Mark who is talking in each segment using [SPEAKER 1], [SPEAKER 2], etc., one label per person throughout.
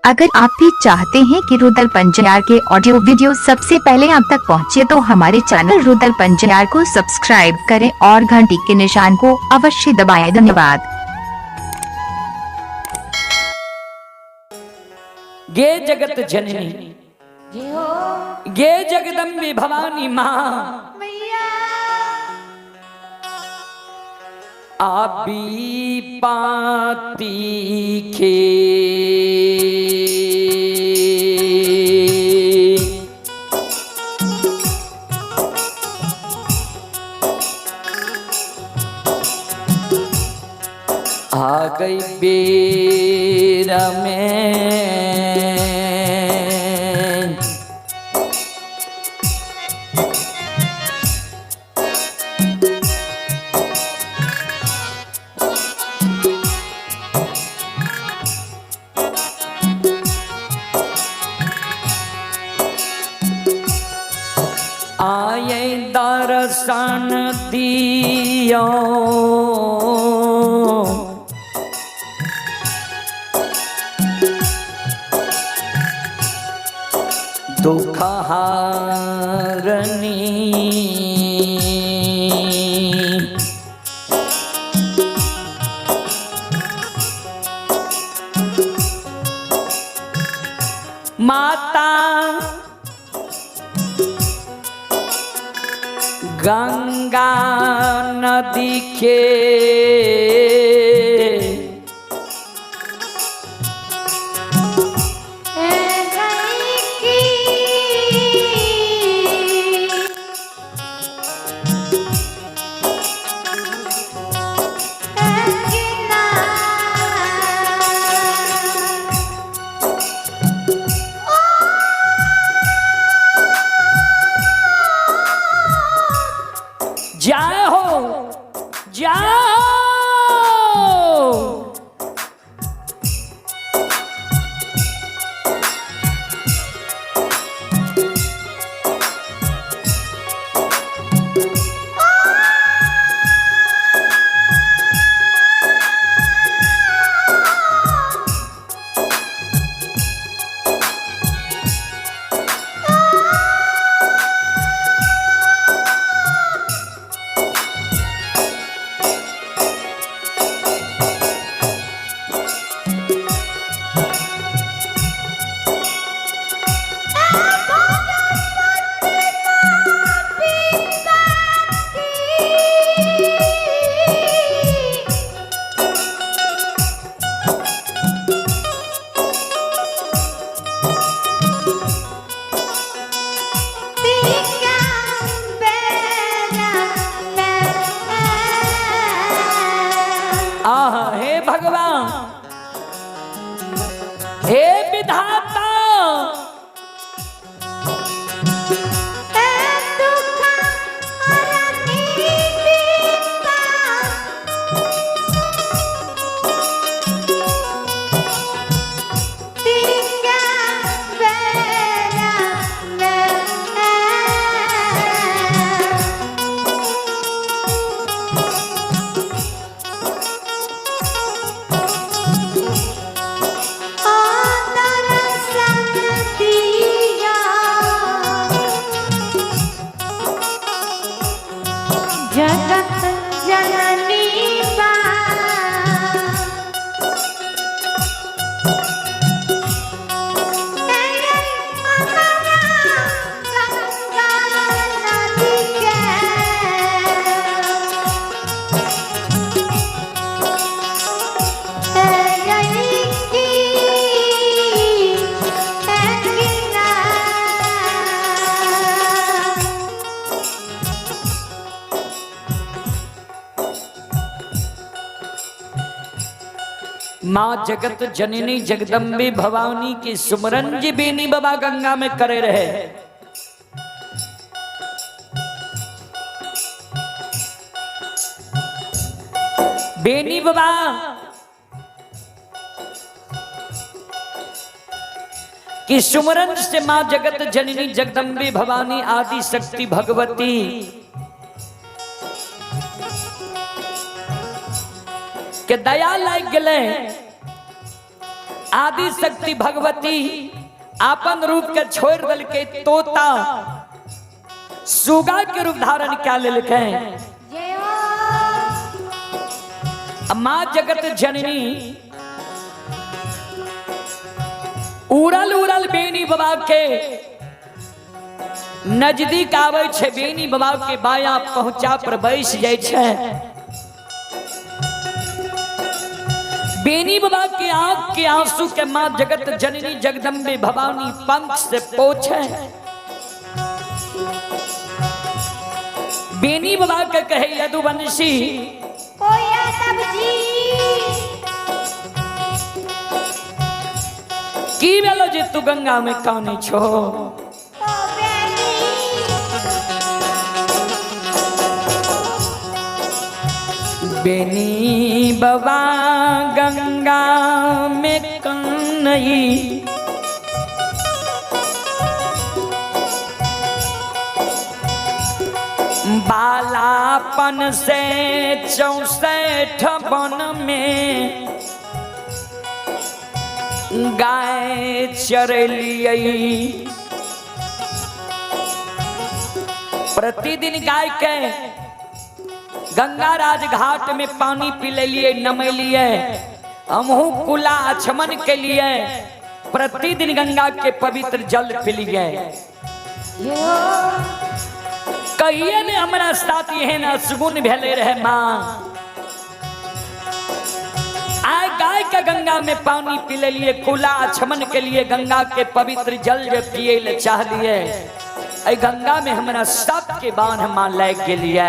[SPEAKER 1] अगर आप भी चाहते हैं कि रुदल पंजियार के ऑडियो वीडियो सबसे पहले आप तक पहुंचे तो हमारे चैनल रुदल पंजियार को सब्सक्राइब करें और घंटी के निशान को अवश्य दबाएं। धन्यवाद।
[SPEAKER 2] गे जगत जननी, गे जगदम्बी भवानी माँ, आबी पाती के आ गई बेर में। आए दर्शन दियो, दुख हारनी। माता गंगा नदी के जय हो, जय हो। आह हे भगवान, हे विधाता,
[SPEAKER 3] जगत जननी बा। गंगा नदी के
[SPEAKER 2] माँ जगत जननी जगदम्बे भवानी के सुमरन जी बेनी बाबा गंगा में करे रहे। बेनी बाबा कि सुमरन से माँ जगत जननी जगदम्बे भवानी आदि शक्ति भगवती के दया लाग गए। आदि शक्ति भगवती अपन रूप के छोड़ देलकै, तोता सुगा के रूप धारण क्या लेलकै।
[SPEAKER 3] जय हो।
[SPEAKER 2] माँ जगत जननी उड़ल उड़ल बेनी बाबा के नजदीक आबै छै, बेनी बाबा के बाया पहुंचा पर बैस जाइ छै। बेनी बाबा के आंख के आंसू के माँ जगत जननी जगदम्बे भवानी पंख से पोछे। बेनी बाबा के कहे यदुवंशी
[SPEAKER 3] ओ यादव जी
[SPEAKER 2] की भेलो जे तू गंगा में कानी छो?
[SPEAKER 3] ओ बेनी
[SPEAKER 2] बेनी बाबा गंगा में कन्हई बालापन से 64 वन में गाय चरलियै। प्रतिदिन गाय के गंगा राज घाट में पानी पिलेलिए, नमेलिए, हमहू कुला आचमन के लिए प्रतिदिन गंगा के पवित्र जल पिलिए।
[SPEAKER 3] जय हो।
[SPEAKER 2] कहिए ने हमरा साथ एहन असगुन भेले रहे माँ। आय गाय के गंगा में पानी पिलेलिए, कुला आचमन के लिए गंगा के पवित्र जल जे पिए ले चाहलिए, ऐ गंगा में हमरा सब के बांध माँ लाग गेलिए।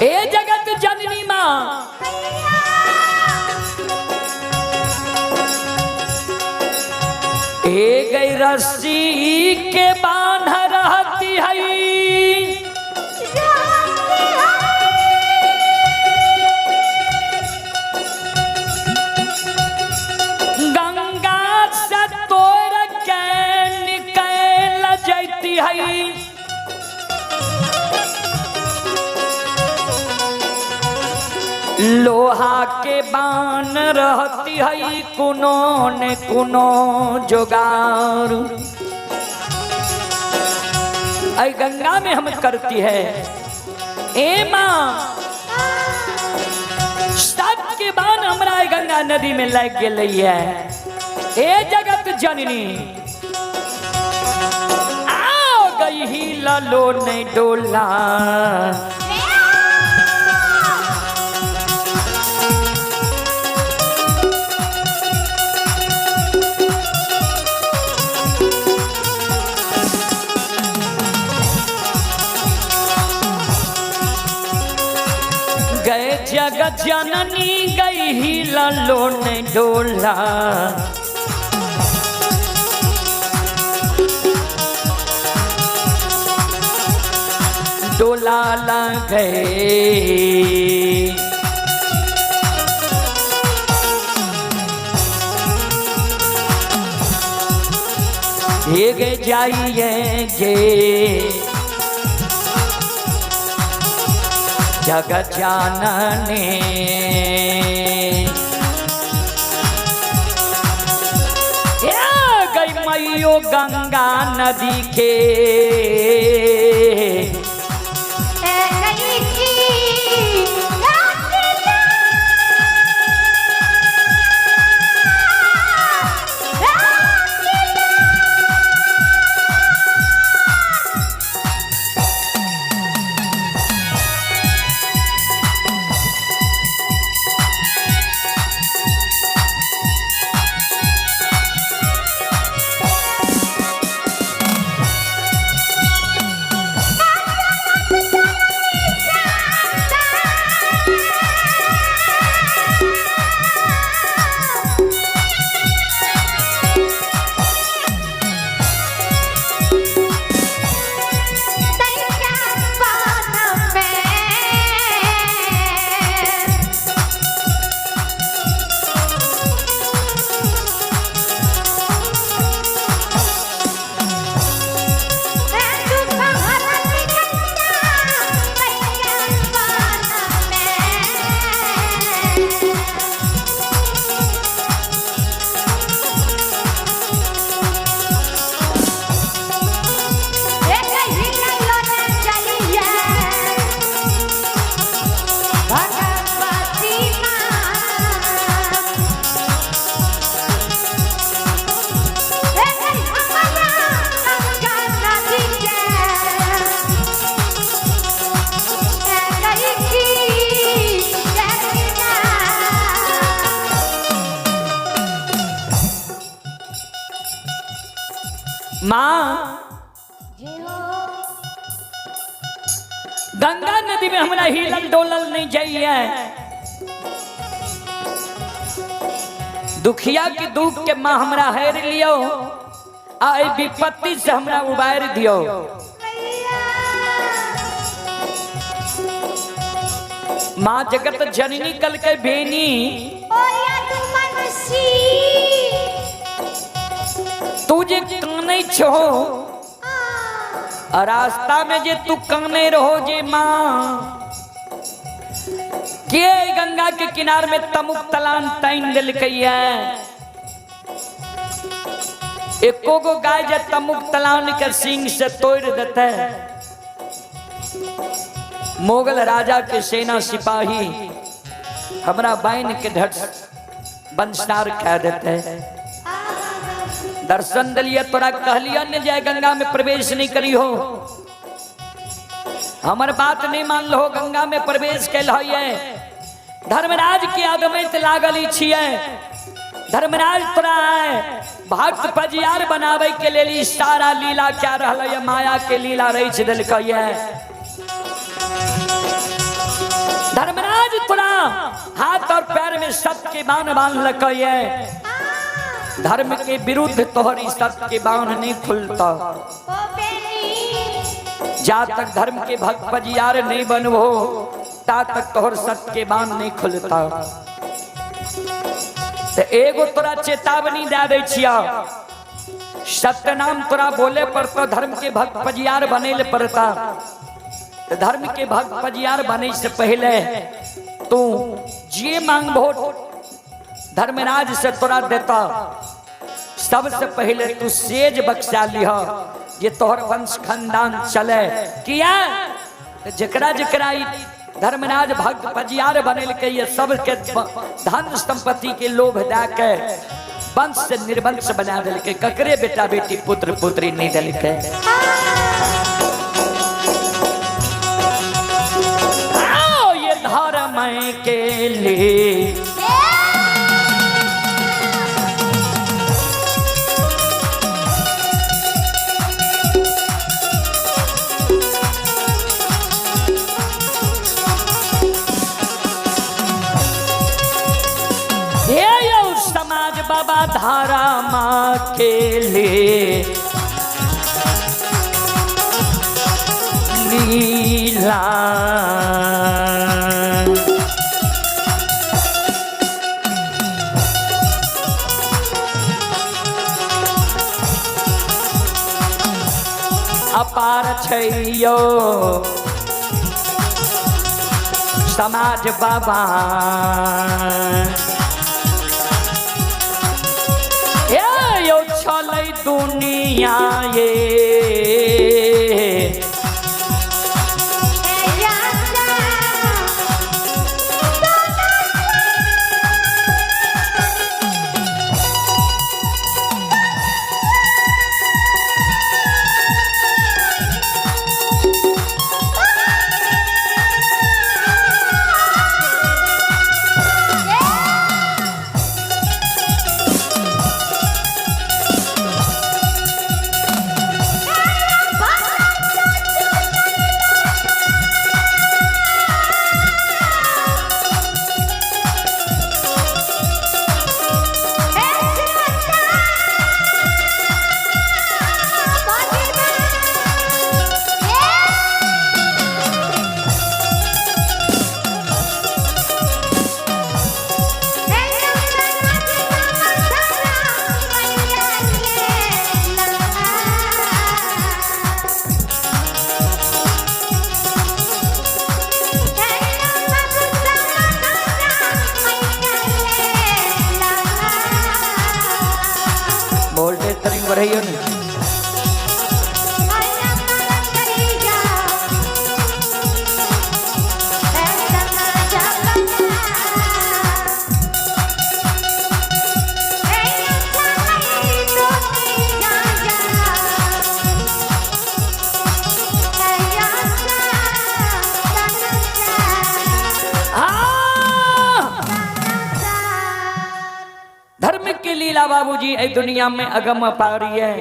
[SPEAKER 2] ए जगत जननी माँ, ए गई रस्सी के बांध रहती है, गंगा से तोड़ के निकल जाती है। लोहा के बान रहती है कुनो ने कुनो जोगार। ऐ गंगा में हम करती है। ए माँ, सब के बान हमरा ऐ गंगा नदी में लग गेलै है। ए जगत जननी आओ गई ही ललो ने डोला। गए जगत जननी गई ही ललो ने डोला। डोला लगे ये जाइए गे जगत जानने। गई मैयो गंगा नदी के
[SPEAKER 3] गई की
[SPEAKER 2] माँ
[SPEAKER 3] जय हो।
[SPEAKER 2] गंगा नदी में हमरा हिलल डोलल नहीं जाइए। दुखिया के दुख के माँ हमरा हेर लियो, आ एहि विपत्ति से हमरा उबार दियो। माँ जगत जननी कल के बेनी
[SPEAKER 3] ओ यदुवंशी।
[SPEAKER 2] तू जे कानै छो आ रास्ता में जे तू काने रहो जे माँ के गंगा के किनार में तमुक तलान ताइन दिलकैया। एको गो गाय जे तमुक तलान के सींग से तोड़ देते, मुगल राजा के सेना सिपाही हमरा बाइन के ढट बंसार कह देते। दर्शन दिलिए तोरा कहलिए ने जाए गंगा में प्रवेश नहीं करी हो, हमर बात नहीं मान लो, गंगा में प्रवेश कैल है। धर्मराज के आगमैत लागल छिए, धर्मराज तोरा भक्त पजियार बनावे के लेल सारा लीला क्या रहल है, माया के लीला रच दिलकै। धर्मराज तोरा हाथ और पैर में सत्य के बाण बांधलकै, धर्म के विरुद्ध तोहर सत्य के बाण नहीं खुलता। जा तक धर्म के भक्त पजियार नहीं बनबो ता तक तोहर सत्य के बाण नहीं खुलता। तो एगो तोरा चेतावनी दे दै छिया, सत्य नाम तोरा बोले पड़ता, धर्म के भक्त पजियार बने ले पड़ता। तो धर्म के भक्त पजियार बने से पहले तू जे मांगबो धर्मराज से तोरा देता। सबसे पहले तू सेज बख्शा लिह जे तोहर वंश खानदान चले। किया जकरा जकरा धर्मराज भक्त पजियार बनेलकै ये सबके धन संपत्ति के लोभ दए के वंश से निर्वंश बना देलकै, ककरे बेटा बेटी पुत्र पुत्री नहीं देलकै। आओ ये धर्म के लिए समाज बाबा धारा माँ के लिए लीला। अपार छैयो समाज बाबा यो छलै दुनिया ये वोल्टेज तनिक बढ़ैयो ने। धर्म के लीला बाबूजी ए दुनिया में अगम पारी है।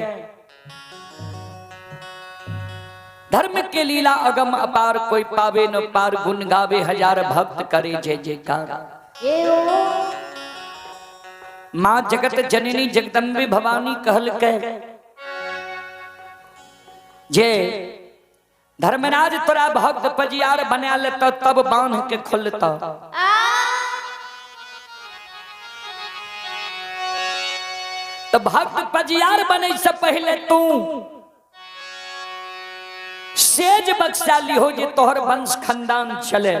[SPEAKER 2] धर्म के लीला अगम अपार, कोई पावे न पार, गुण गावे हजार भक्त करे जय जयकार। माँ जगत जननी जगदम्बे भवानी कहल के जे धर्मराज तोरा भक्त पजियार बना लेता तब बांध के खोलता। तो भक्त पजियार बने से पहले तू सेज बक्सा लिहो जे तोहर वंश खानदान चले।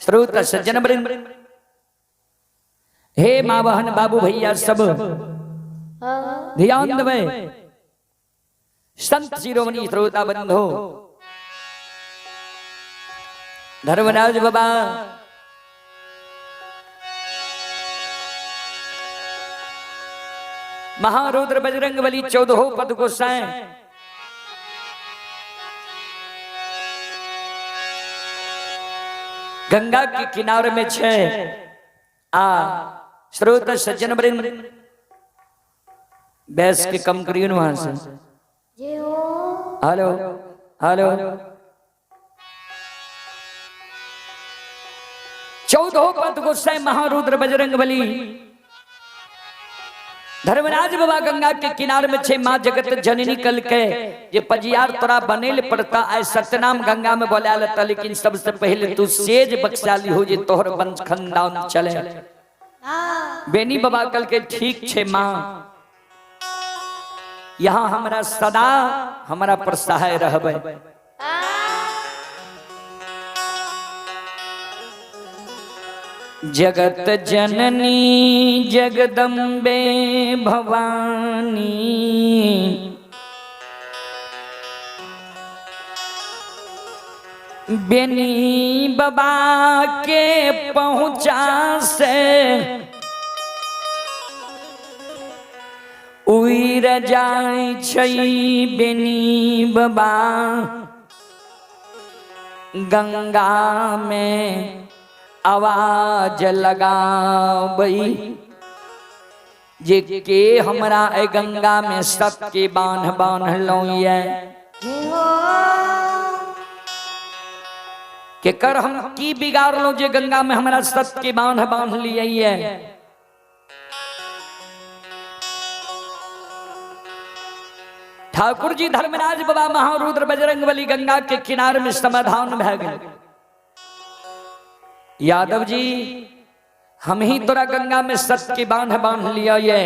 [SPEAKER 2] श्रोत सज्जन वृंद, हे माँ बहन बाबू भैया सब ध्यान देवे। संत शिरोमणि श्रोता बंधु धर्मराज बाबा महारुद्र बजरंग बली चौदहो पद गोसाई गंगा के किनारे में छे आ श्रोत सज्जन वृंद बैस के कम करियो वहां से। हेलो हेलो चौदहो पद गोसाई महारुद्र बजरंग बली धर्मराज बाबा गंगा के किनारे में छे माँ जगत जननी कल के ये पजियार तोरा बनेल पड़ता आए सत्यनाम गंगा में बोला लेता, लेकिन सबसे पहले तू सेज बक्साली हो जे तोहर वंश खानदान चले। बेनी बाबा कल के ठीक छे माँ, यहाँ हमरा सदा हमरा पर सहाय रहबे। जगत जननी जगदम्बे भवानी बेनी बाबा के पहुँचा से उड़ जाय छै बेनी बाबा गंगा में आवाज लगाबई जे के हमरा ए गंगा में सबके बांध बांधलौं ये के कर हम की बिगाड़लौं जे गंगा में हमरा सबके बांध बांध लिए ये। ठाकुर जी धर्मराज बाबा महारुद्र बजरंग बली गंगा के किनारे में समाधान भए गेल। यादव जी हम ही तोरा गंगा में सत के बांध बांध लिया ये।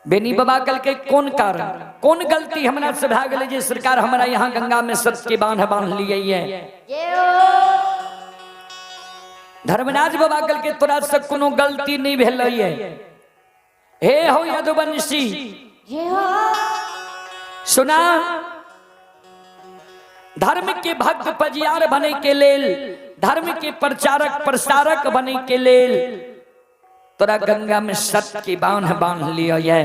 [SPEAKER 2] बेनी बाबा कल के कौन कारण कौन गलती हमरा से भए गेलै जे सरकार हमरा यहाँ गंगा में सत के बांध बांध लिया ये। धर्मराज बाबा कल के तोरा से कोनो गलती नहीं भेलै ये। हे हो यदुवंशी सुना, धर्म के भक्त पजियार बने के लेल, धर्म के प्रचारक प्रसारक बने के लेल तोरा गंगा में सत के बांध बांध लिया ये।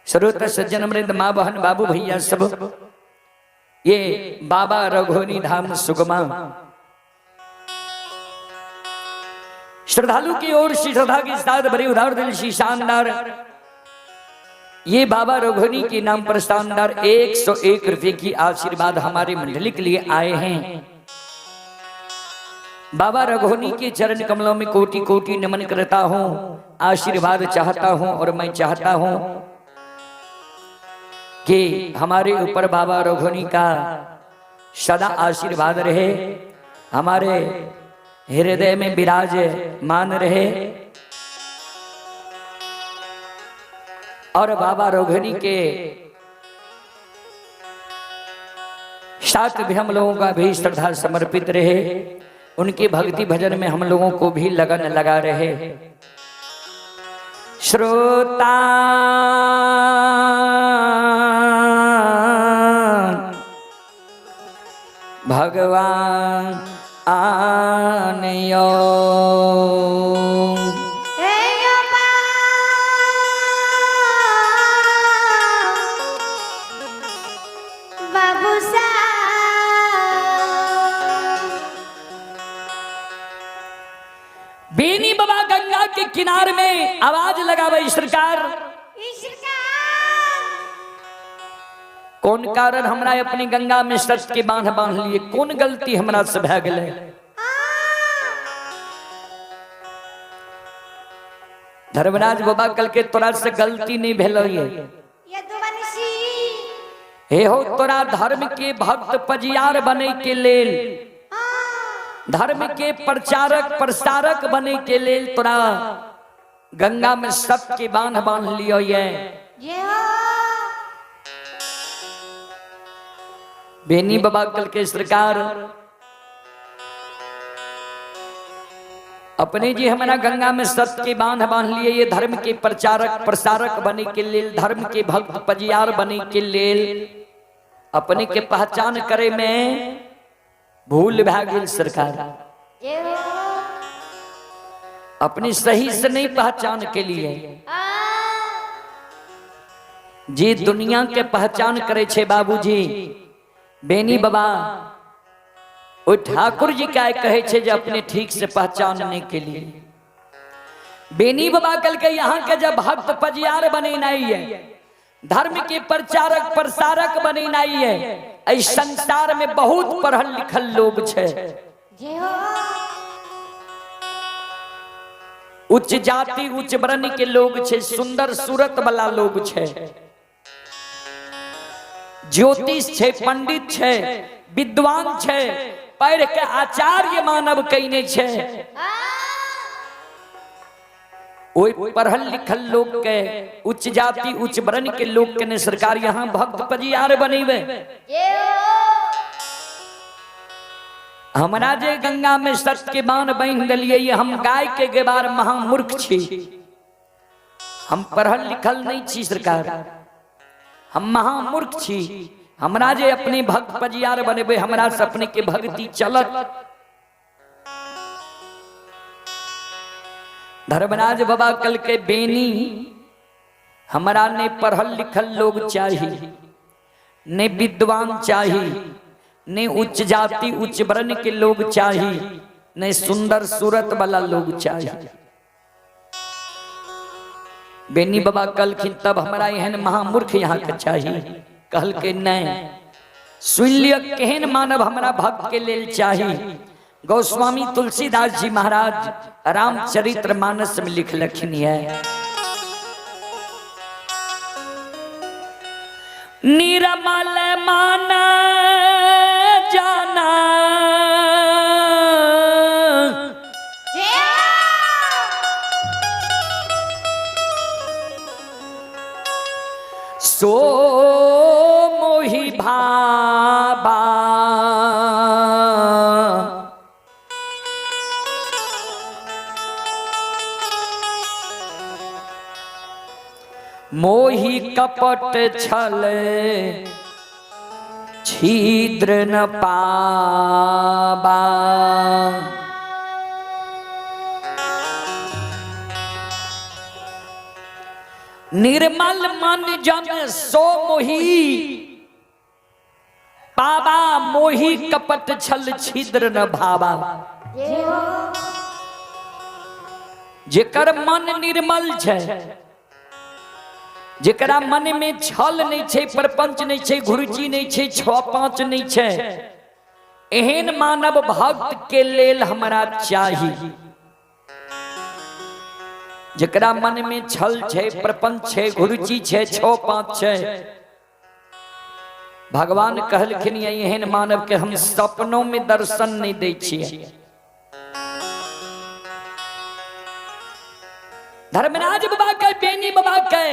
[SPEAKER 2] श्रोत सज्जन वृंद माँ बहन बाबू भैया सब, ये बाबा रघुनी धाम सुगमा श्रद्धालु की ओर से श्रद्धा के साथ भरी उधार दिल सी शानदार ये बाबा रघुनी के नाम पर शानदार 101 रुपये की आशीर्वाद हमारे मंडली के लिए आए हैं। बाबा रघुनी के चरण कमलों में कोटि कोटि नमन करता हूँ, आशीर्वाद चाहता हूँ और मैं चाहता हूँ कि हमारे ऊपर बाबा रघुनी का सदा आशीर्वाद रहे, हमारे हृदय में विराज मान रहे और बाबा रघुनी के साथ भी हम लोगों का भी श्रद्धा समर्पित रहे, उनके भक्ति भजन में हम लोगों को भी लगन लगा रहे। श्रोता भगवान आनयो बेनी बाबा गंगा के किनारे में आवाज लगावे सरकार कोन कारण हमरा अपने गंगा में सत के बांध बांध लिए, कोन गलती हमरा से भए गेलै? धर्मराज बाबा कल के तोरा से गलती नहीं भेलै।
[SPEAKER 3] यदुवंशी।
[SPEAKER 2] हे हो, तोरा धर्म के भक्त पजियार बने के लेल, धर्म के प्रचारक प्रसारक बने के लेल तोरा गंगा में सत के बांध बांध लियो ये।
[SPEAKER 3] जय हो।
[SPEAKER 2] बेनी बाबा कल के सरकार अपने जी हमारा गंगा में सत के बांध बांध लिए ये धर्म के प्रचारक प्रसारक बने के लेल, धर्म के भक्त पजियार बने के लेल। अपने के पहचान करे में भूल भए गेल सरकार।
[SPEAKER 3] जय हो।
[SPEAKER 2] अपनी सही से नहीं पहचान के लिए। जे दुनिया के पहचान करे छे बाबूजी, बेनी बाबा ओ ठाकुर जी का कहे छे जे अपने ठीक से पहचानने के लिए। बेनी बाबा कल के यहाँ के जब भक्त पजियार बने नहीं है, धर्म के प्रचारक प्रसारक बने नहीं है, इस संसार में बहुत पढ़ल लिखल लोग छे।
[SPEAKER 3] जय हो।
[SPEAKER 2] उच्च जाति उच्च वर्ण के लोग छे, सुंदर सूरत वाला लोग छे, ज्योतिष छे, पंडित छे, विद्वान छे, पढ़ के आचार्य मानव कईने छे। ओई पढ़ल लिखल लोग के, उच्च जाति उच्च वर्ण के लोग के ने सरकार यहाँ भक्त पजियार बनेबे।
[SPEAKER 3] जय हो।
[SPEAKER 2] हमरा जे गंगा में सत के बाण बांध दिलिए, ये हम गाय के गेबार महामूर्ख छी, हम पढ़ल लिखल नहीं छी सरकार, हम महामूर्ख छी। हमरा जे अपने भक्त पजियार बनेबे, हमरा से अपने के भक्ति चलत। धर्मराज बाबा कल के बेनी हमरा ने पढ़ल लिखल लोग चाहिए, ने विद्वान चाहिए, ने उच्च जाति उच्च वर्ण के लोग चाहिए, ने सुंदर सूरत वाला लोग चाहिए। बेनी बाबा कलखिन तब हमरा एहन महामूर्ख यहाँ के चाहिए। कहल के नहीं, सुन लिय केहन मानव हमरा भक्त के लेल चाहिए। गोस्वामी तुलसीदास जी महाराज रामचरित्र मानस में लिखलखिन है, निर्मल मन जाना
[SPEAKER 3] जय हो।
[SPEAKER 2] सो मोहि भाबा। मोहि कपट छल छिद्र न पाबा। निर्मल मन जन सो मोहि पाबा, मोहि कपट छल छिद्र न भाबा।
[SPEAKER 3] जय हो।
[SPEAKER 2] जेकर मन निर्मल छै, जेकरा मन में छल नहीं छै, प्रपंच नहीं छै, घुरुचि नहीं छै, छह पांच नहीं छै, एहन मानव भक्त के लेल हमरा चाही। जेकरा मन में छल छै, प्रपंच छै, घुरुचि छै, छह पांच छै, भगवान कहलखिन एहन मानव के हम सपनों में दर्शन नहीं दै छियै। धर्मराज बाबा के, बेनी बाबा के,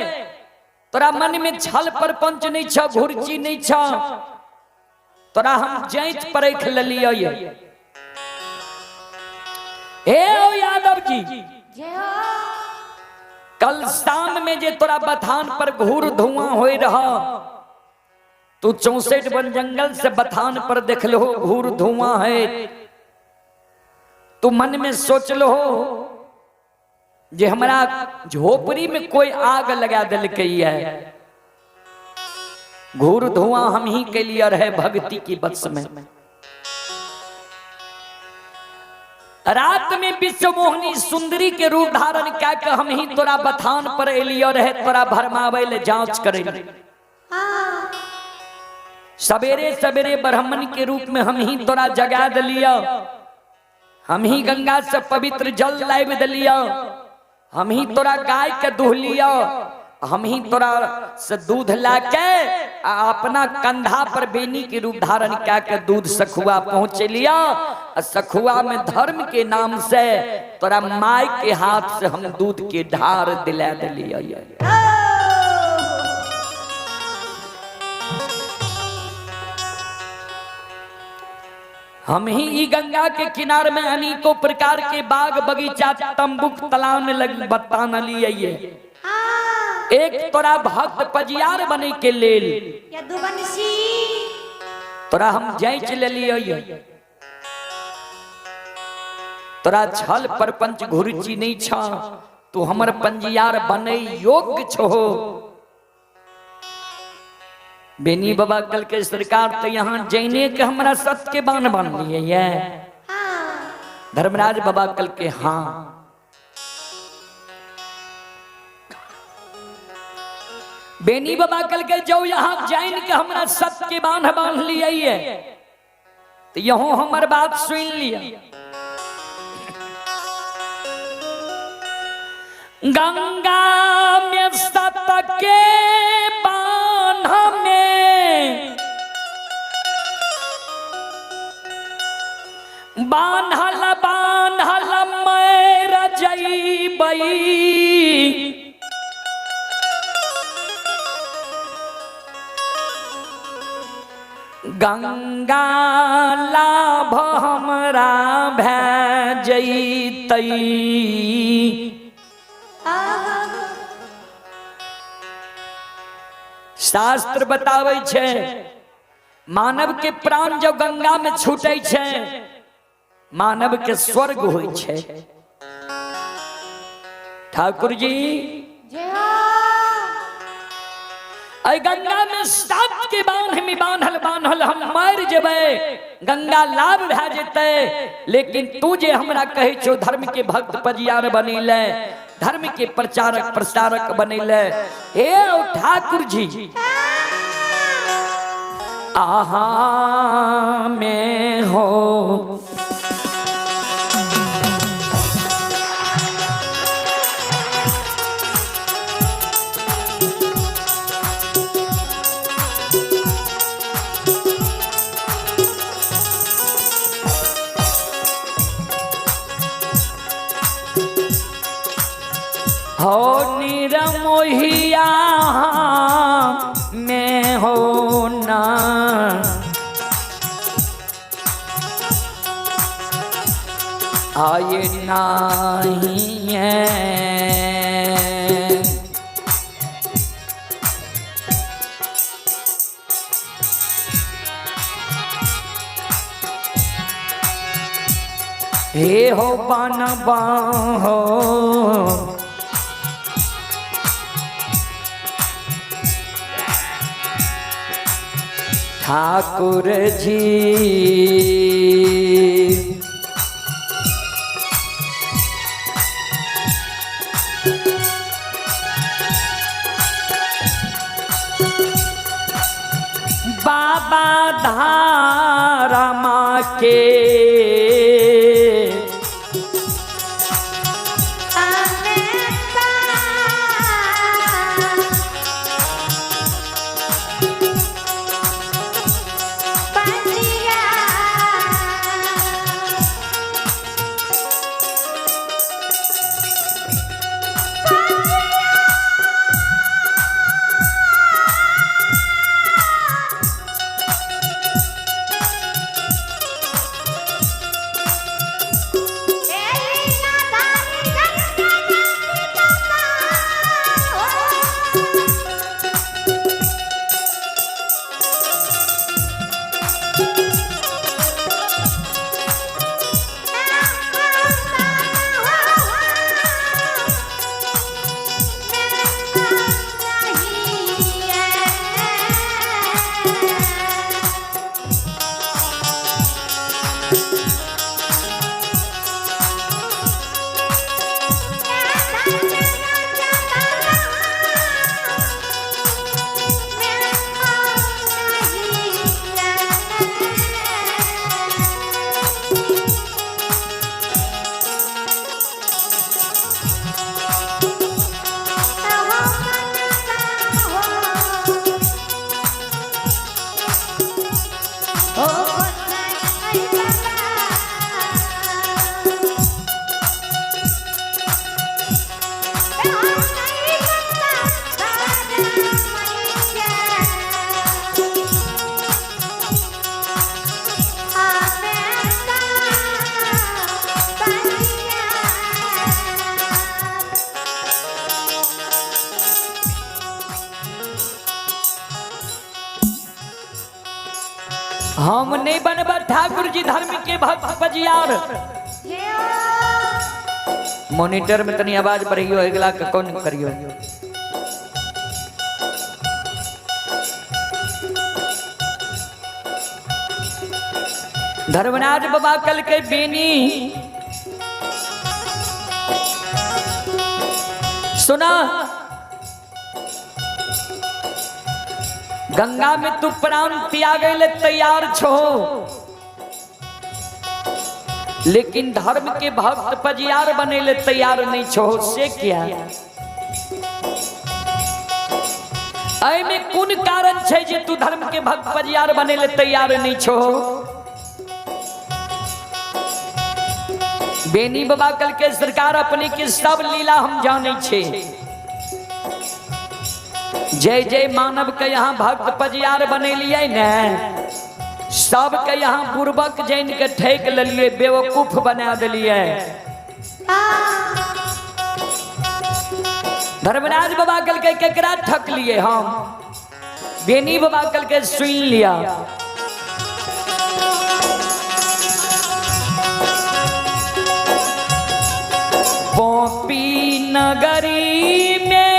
[SPEAKER 2] तोरा मन में छल प्रपंच नहीं छ, घुरची नहीं छ, तोरा हम जांच परख लेलियै। हे ओ यादव जी,
[SPEAKER 3] जय हो।
[SPEAKER 2] कल शाम में जे तोरा बथान पर घूर धुआं होय रहा, तू 64 वन जंगल से बथान पर देख लो घूर धुआं है, तू मन में सोच लो जे हमरा झोपड़ी में कोई आग लगा दिलकै है, घूर धुआं हम ही के लिए रहे भक्ति की बस में। रात में विश्व मोहनी सुंदरी के रूप धारण कए के हम ही तोरा बथान पर एलियो रहे, तोरा भरमावे ले, जांच करे।
[SPEAKER 3] हाँ।
[SPEAKER 2] सवेरे सवेरे ब्राह्मण के रूप में हम ही तोरा जगा दिलियो, हम ही गंगा से पवित्र जल लाइब दिलियो, हम ही तोरा गाय के दूह लियो, हम ही तोरा से दूध ला के आ अपना कंधा पर बेनी के रूप धारण क्या के दूध सखुआ पहुँच लिया। आ सखुआ में धर्म के नाम से तोरा माय के हाथ से हम दूध के ढार दिला दिलियो। हम ही ई गंगा के किनार में अनेकों प्रकार के बाग बगीचा तंबुक तलान लग बतान लिए। एक तोरा भक्त पजियार बने के लेल
[SPEAKER 3] यदुवंशी
[SPEAKER 2] तोरा हम जांच ले लिये। तोरा छल परपंच घुरुचि नहीं छ, तू हमर पंजियार बने योग्य छो। बेनी बाबा कल के सरकार तो यहाँ जैने के हमरा सत्य के बान बांध लिए ये। धर्मराज बाबा कल के हाँ। बेनी बाबा कल के जो यहाँ जैन के हमरा सत्य के बांध बांध लिए ये, तो यहो हमर बात सुन लिया। गंगा में सत के बांध में बांधल बांधल मैर जईबई, गंगा लाभ हमरा भै जईतई। शास्त्र बताबै छै मानव के प्राण जब गंगा में छूटे छै मानव के स्वर्ग होइ छै। ठाकुर जी अय गंगा में सात के बांध में बांधल बांधल हम मर जेबै, गंगा लाभ भए जेतै, लेकिन तू जे हमरा कहै छौ धर्म के भक्त पजियार बनेले, धर्म के प्रचारक प्रसारक बनेले, हे ओ ठाकुर जी आहा में हो हो निरमोहिया में हो ना आए नाही है। हे हो बनबा हो ठाकुर जी बाबा धारा के हम नहीं बनब ठाकुर जी धर्म के भक्त पजियार। मॉनिटर में तनी आवाज बढ़ियो, अगला के कौन करियो। धर्मराज बाबा कल के बेनी सुना, गंगा में तू प्राण त्यागे ले तैयार छो, लेकिन धर्म के भक्त पजियार बने ले तैयार नहीं छो, से क्या? ऐ में कोन कारण छे जे तू धर्म के भक्त पजियार बने ले तैयार नहीं छो? बेनी बाबा कल के सरकार अपने के सब लीला हम जाने छे। जय जय मानव के यहाँ भक्त पजियार बने लिए ने, सब के यहाँ बुर्बक जैन के ठेक लिए, बेवकूफ बना दिलिए। धर्मराज बाबा कल के केकरा ठक लिए हम? बेनी बाबा कल के सुन लिया। पोपी नगरी में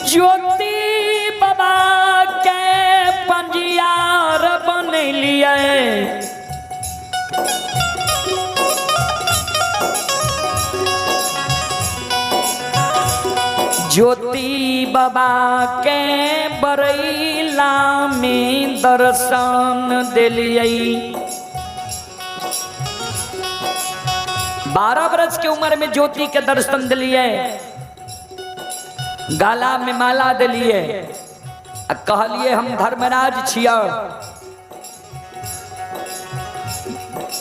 [SPEAKER 2] ज्योति बाबा के पंजियार बनेलिए, ज्योति बाबा के बरैला में दर्शन दिलिए। 12 बरस के उम्र में ज्योति के दर्शन दिलिए, गाला में माला दिलिए, कहलिए हम धर्मराज छिया,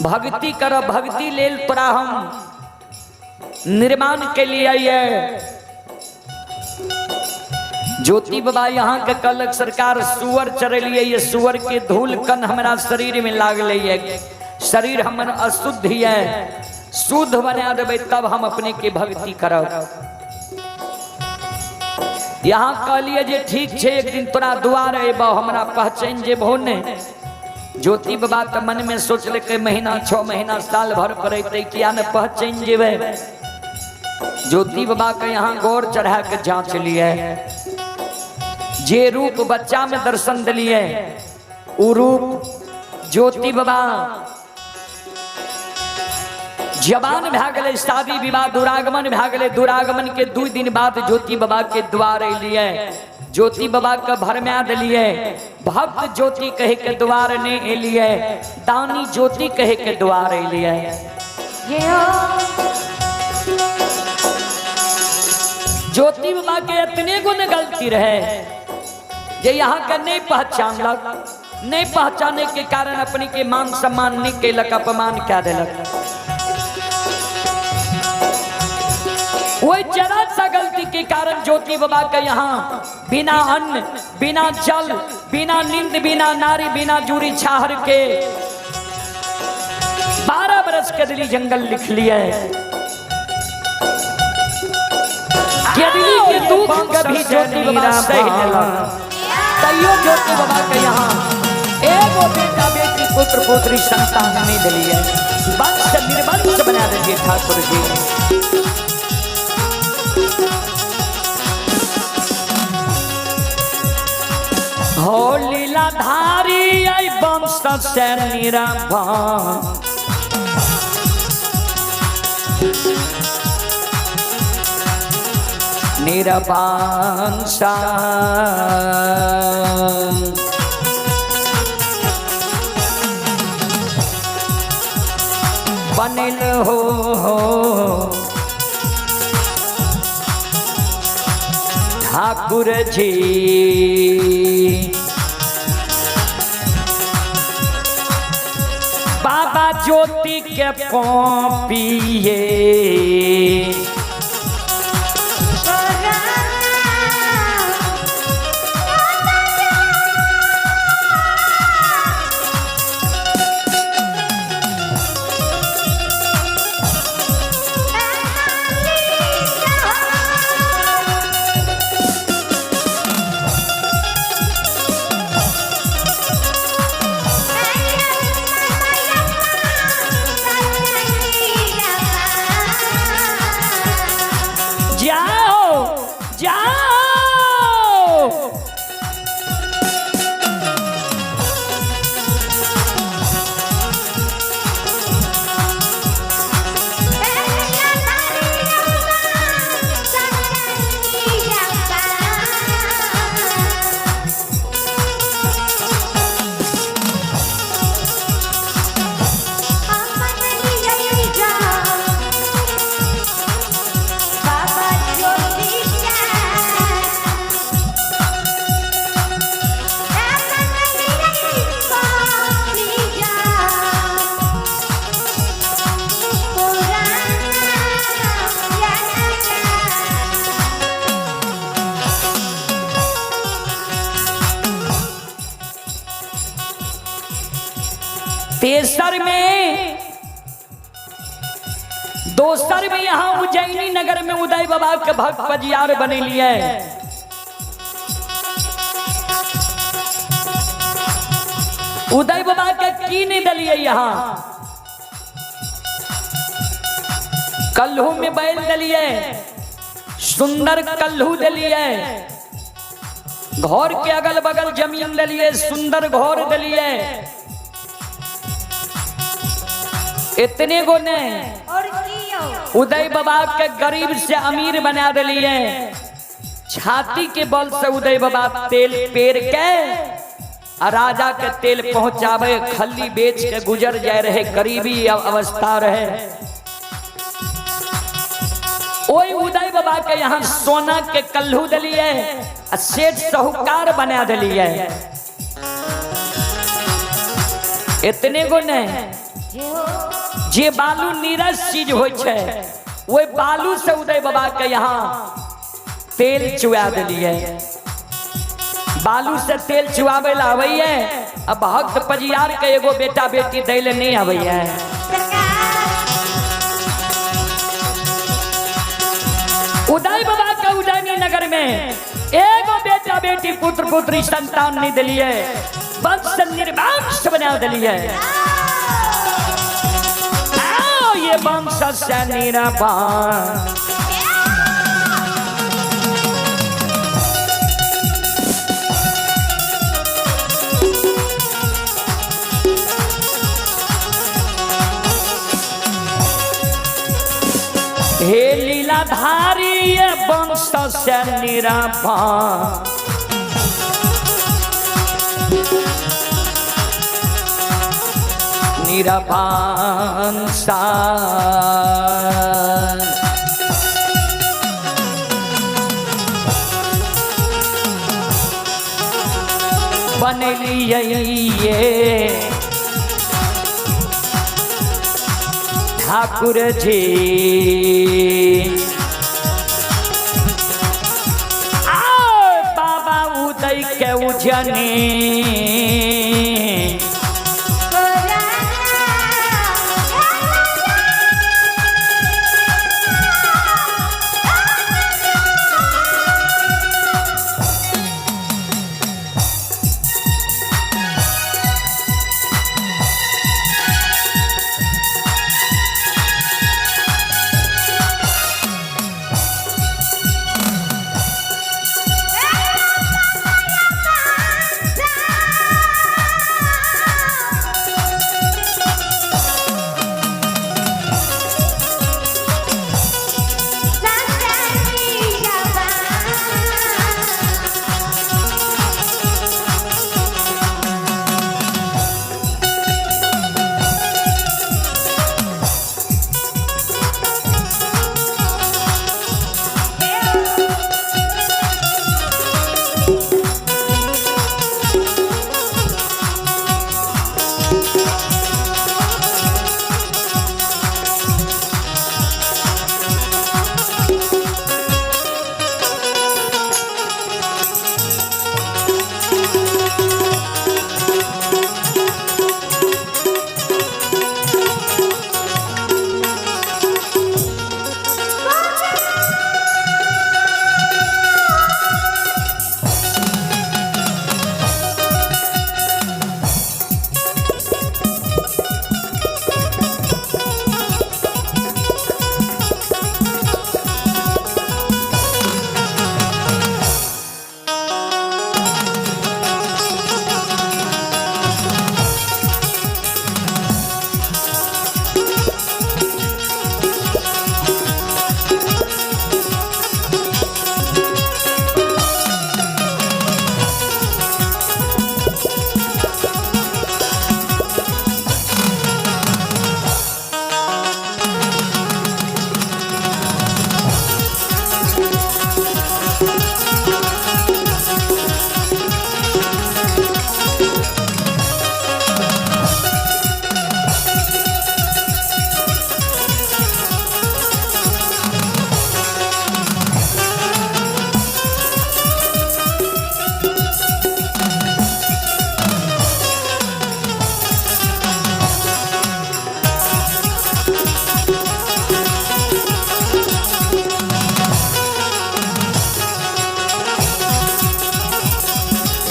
[SPEAKER 2] भक्ति कर, भक्ति लेल तोरा हम निर्माण के लिए। ज्योति बाबा यहाँ के कहलक सरकार सुअर चढ़लिए, ये सुअर के धूल कन हमारा शरीर में लागल है, शरीर हमर अशुद्ध है, शुद्ध बना देबै तब हम अपने के भक्ति करब। यहाँ कहलिए जे ठीक छे, एक दिन तोरा द्वार अबो, हमरा पहचान जेबहो ने। ज्योति बाबा तो मन में सोचलकै महीना 6 महीना साल भर पर अयतै, किया ने पहचान जेबै। ज्योति बाबा के यहाँ गौर चढ़ा के जांच लिए, जे रूप बच्चा में दर्शन दिलिए उ रूप ज्योति बाबा जवान भए गेलै, शादी विवाह दुरागमन भए गेलै। दुरागमन के 2 दिन बाद ज्योति बाबा के द्वार अलिए, ज्योति बाबा के भरमा दिलिए, भक्त ज्योति कहे के द्वार नहीं एलिए, दानी ज्योति कहे के द्वार एलिए। ज्योति बाबा के इतने गो ने गलती रहे जे यहाँ के नहीं पहचानलक, नहीं पहचाने के कारण अपने के मान सम्मान नहीं केलक, अपमान क्या दिलक। वही जरा सा गलती के कारण ज्योति बाबा के यहाँ बिना अन्न बिना जल बिना नींद बिना नारी बिना जूरी छाहर के 12 बरस के दिली जंगल लिख लिए। के दुख कभी ज्योति बाबा सह लेलक, तैयो ज्योति बाबा के यहाँ एगो बेटा बेटी पुत्र पुत्री संतान नहीं दिलिए, वंश निर्वंश बना दिलिए ठाकुर जी। हो लीलाधारी आई वंश से निरभन, निरवंशा बनल हो ठाकुर जी। बाबा ज्योति के पॉपिए तेसर में दोसर में यहाँ उज्जैनी नगर में उदय बाबा के भक्त पजियार बनेलिए। उदय बाबा के की नहीं दिलिए, यहाँ कल्हू में बैल दिलिए, सुंदर कल्हू दिलिए, घर के अगल बगल जमीन दिलिए, सुंदर घर दिलिए। इतने गो ने
[SPEAKER 3] और की यौ
[SPEAKER 2] उदय बाबा के गरीब से अमीर बना दिलिए। छाती के बल से उदय बाबा तेल पेर के आ राजा के तेल पहुंचावे, खल्ली बेच के गुजर जाए रहे, गरीबी अवस्था रहे। ओई उदय बाबा के यहाँ सोना के कल्हू दिलिए आ सेठ साहूकार बना दिलिए। इतने गो ने
[SPEAKER 3] जय हो
[SPEAKER 2] जे बालू नीरस चीज होइ छै, ओहि बालू से उदय बाबा के यहाँ तेल चुआ दिलिए। बालू से तेल चुआवे ला आबैये, अब भक्त पजियार के एगो बेटा बेटी दै ले नहीं आबैये। उदय बाबा के उज्जैनी नगर में एगो बेटा बेटी पुत्र पुत्री संतान नहीं दिलिए, वंश निर्वंश बना दिलिए। आओ ये वंश से निर्वंश। हे लीलाधारी ये वंश से निरवंश। निरवंश। बनलिए ठाकुर जी। आओ बाबा उदय के उजनी।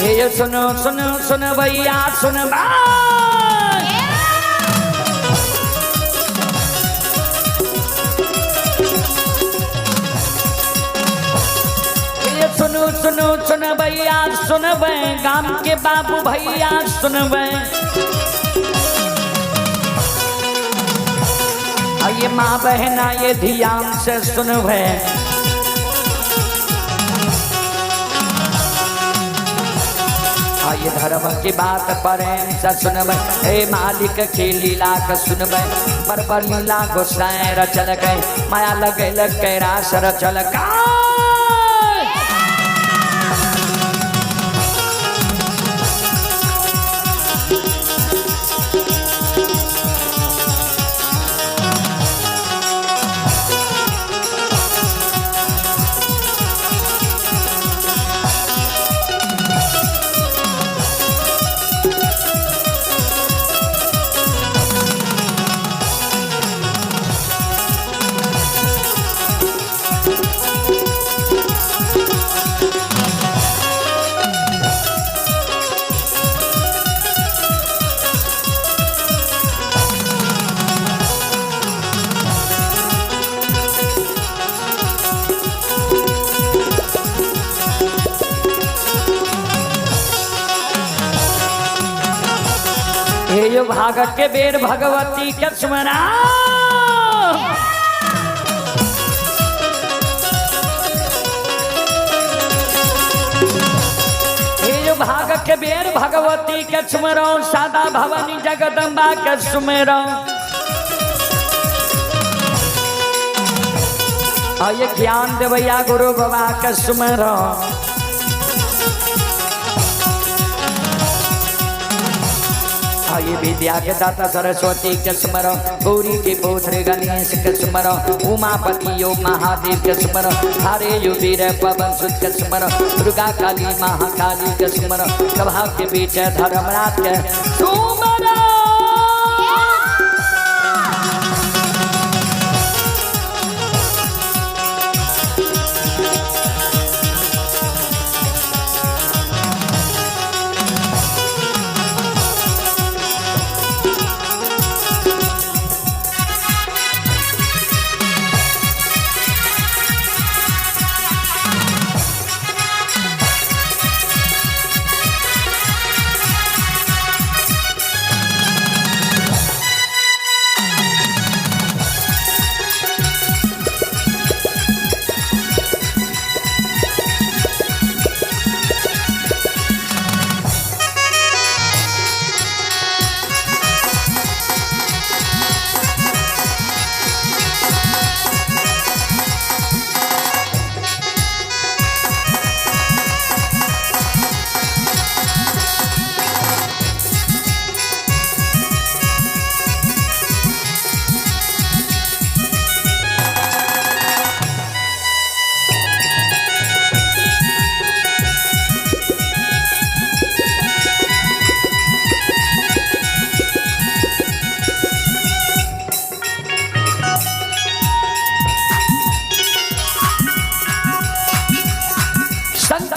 [SPEAKER 2] हे सुनो सुनो सुन भैया सुन सुनो सुनो सुन भैया सुनबे, गाम के बाबू भैया सुनबे। ये माँ बहना ये ध्यान से सुनबे। ये धर्म की बात प्रेम से सुनबे, हे मालिक के लीला के सुनबे। पर लीला गोसाई रचल गए, माया लगे लग रास रचल गए। हे भाग के बेर भगवती के स्मरा। हे भाग के बेर भगवती के स्मरो, सादा भवानी जगदम्बा के सुमेरो। ये ज्ञान देवैया गुरु बाबा के सुमेरो। ये विद्या के दाता सरस्वती के स्मरो, गौरी के पुत्र गणेश के स्मरो, उमापति यो महादेव के स्मरो, हरे यो वीर पवन सुत के स्मरो, दुर्गा काली महाकाली के स्मरो, सभा के बीच धर्मराज के सुमरो।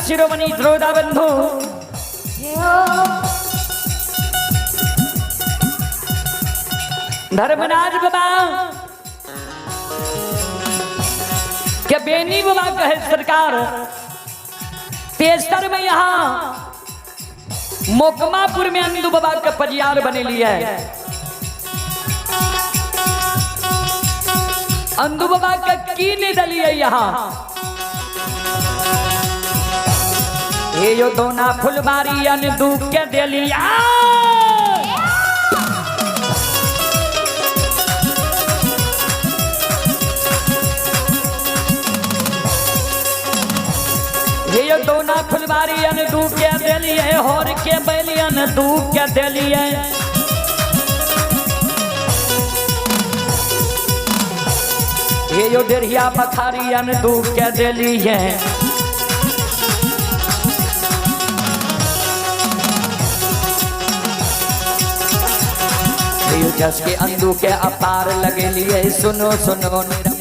[SPEAKER 2] शिरोमणि द्रोदा बंधु धर्मराज बाबा के बेनी बाबा कहे सरकार तेसर में यहाँ मोकमापुर में अंदू बाबा के परियार बने लिए। अंदू बाबा के की नहीं दलिए यहाँ। हे यो दोना फुलबारी अन दू के देलिया। हे यो दोना फुलबारी अन दू के देलिए, होर के बैलियन दू के देलिए। हे यो डेढ़िया पखारी अन दू के देलिए। जस के अंदू के अपार लगे लिए। सुनो सुनो।